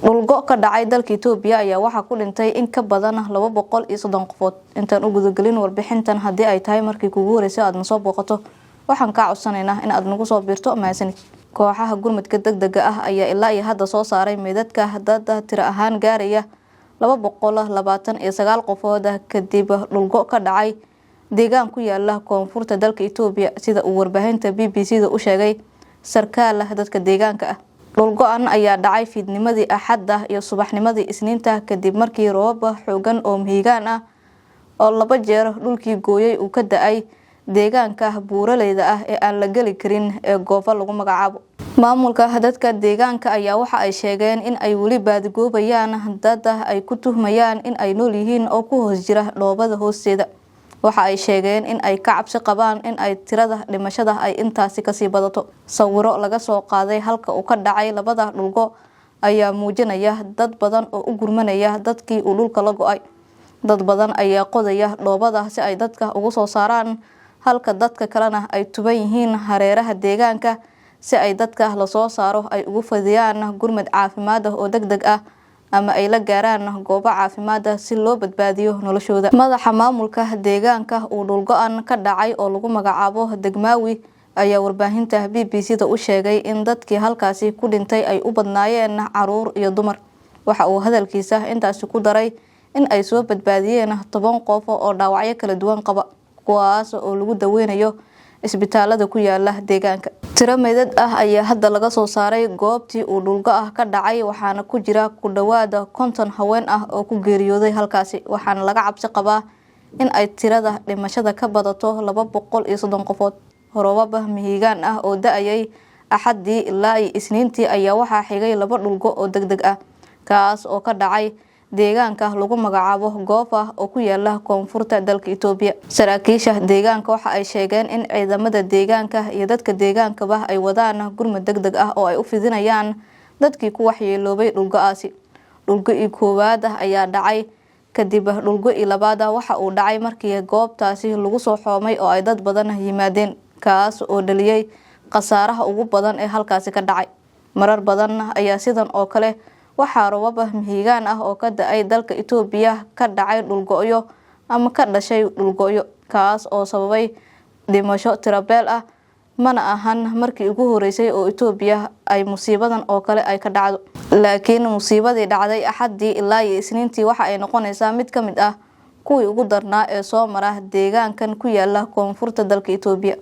Dhulgo ka dhacay dalka Itoobiya ayaa waxaa ku dhintay in ka badan 230 qofood. Intaan u gudagelin warbixintan, haddii ay tahay markii kugu horeysay aad nasoo booqato, waxaan kaa codsanaynaa in aad nagu soo biirto. Mahadsanid. Kooxaha gurmadka degdega ah ayaa ilaa iyo hadda soo saaray meydadka dad tiro ahaan gaaraya 229 qofood kadib dhulgo ka dhacay deegaan ku yaala koonfurta dalka Itoobiya, sida uu warbaahinta BBC da u sheegay sarkaal dadka deegaanka ah. Dhulgo-an ayaa dhacay fiidnimadii Axadda iyo subaxnimadii Isniinta, kadib markii roobab xoogan oo mahiigaan ah oo laba jeer dhulkii gooyay uu ka da-ay deegaanka buuraleyda ah ee aan la geli karin ee Goofa lagu magacaabo. Maamulka dadka deegaanka ayaa waxa ay sheegeen in ay weli baadigoobayaan dad ay ku tuhmayaan in ay nool yihiin oo ku hoos jira dhoobada hoosteeda. Waxa ay sheegeen in ay ka cabsi qabaan in ay tirada dhimashada ay intaasi kasii badato. Sawiro laga soo qaaday halka uu ka dhacay labada dhulgo ayaa muujinaya dad badan oo u gurmanaya dadkii uu dhulka la go-ay. Dad badan ayaa qodaya dhoobada si ay dadka ugu soo saaraan, halka dadka kalena ay tuban yihiin hareeraha deegaanka si ay dadka lasoo saaro ay ugu fidiyaan gurmad caafimaad ah oo deg deg ah ama ay la gaaraan goobo caafimaad si loo badbaadiyo noloshooda. Madaxa maamulka deegaanka uu dhulgo-an ka dhacay oo lagu magacaabo Degmaawi ayaa warbaahinta BBC da u sheegay in dadkii halkaasi ku dhintay ay u badnaayeen caruur iyo dumar. Waxa uu hadalkiisa intaasi ku daray in ay soo badbaadiyeen 10 qof oo dhaawacyo kala duwan qaba, kuwaas oo lagu daweynayo isbitaalada ku yaala deegaanka. Tiro meydad ah ayaa hadda laga soo saaray goobtii uu dhulgo ah ka dhacay, waxaana ku jira ku dhowaada 50 haween ah oo ku geeriyooday halkaasi, waxaana laga cabsi qabaa in ay tirada dhimashada ka badato 230 qofood. Roobab mahiigaan ah oo da-ayay Axaddii ilaa iyo Isniintii ayaa waxaa xigay laba dhulgo oo deg deg ah, kaas oo ka dhacay deegaanka lagu magacaabo Goofa oo ku yaala koonfurta dalka Itoobiya. Saraakiisha deegaanka waxa ay sheegeen in ciidamada deegaanka iyo dadka deegaankaba ay wadaan gurmad deg deg ah oo ay u fidinayaan dadkii ku waxyeeloobay dhulgo-aasi. Dhulgo-ii koowaad ayaa dhacay kadib dhulgo-ii labaad waxa uu dhacay markii goobtaasi lagu soo xoomay oo ay dad badan yimaadeen, kaas oo dhaliyay khasaaraha ugu badan ee halkaasi ka dhacay. Marar badan ayaa sidan oo kale waxaa roobab mahiigaan ah oo ka da-ay dalka Itoobiya ka dhacay dhulgo-yo ama ka dhashay dhulgo-yo, kaas oo sababay dhimasho tirabeel ah. Mana ahan markii ugu horeysay oo Itoobiya ay musiibadan oo kale ay ka dhacdo, laakiin musiibadii dhacday Axaddii ilaa iyo Isniintii waxa ay noqonaysaa mid ka mid ah kuwii ugu darnaa ee soo mara deegaankan ku yaala koonfurta dalka Itoobiya.